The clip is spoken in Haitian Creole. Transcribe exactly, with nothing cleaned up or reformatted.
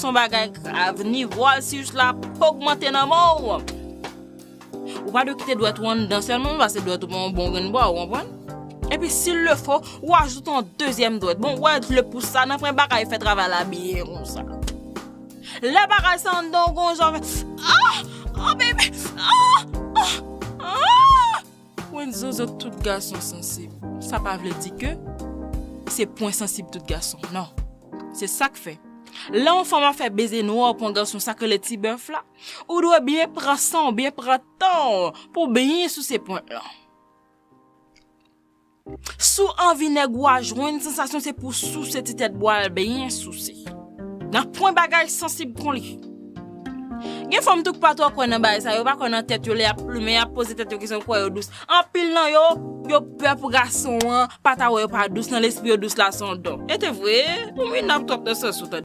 Yon bagay grav, nivo alsiyis la ap ogmante nan men w. Ou pa dwe kite dwèt ou anndan sèlman, paske dwèt ou pa yon bon grenn bwa, ou konprann? Epi, s'il le faut, ou ajoute yon dezyèm dwèt. Bon, ou wè le pous sa, nan pwen bagay fè travay la byen konsa. Lè bagay sa anndan, ou gon jan fè, ah! Oh, baby! Ah! Ah! Ah! Pwen zozo tout gason sansib. Sa pa vle di ke se pwen sansib tout gason. Non. Se sa k fè. Lè yon fanm ap fè beze nwa pou yon gason, sa k rele ti bèf la, ou dwe byen pran san w, byen pran tan w pou byen souse pwent lan. Si w anvi nèg ou a jwenn sansasyon, se pou w souse ti tèt bwa l byen souse. Nan pwen bagay sansib kon li. Gen fanm tou k pa twò kwè nan bagay sa, yo pa kwè nan tèt yo, lè y ap plimen, y ap poze tèt yo kesyon, kwè yo dous. Anpil nan yo, yo pè pou gason an pa ta wè yo pa dous, nan lespri yo dous la se yon don. E te vre, ou minab twòp nan sans ou tande.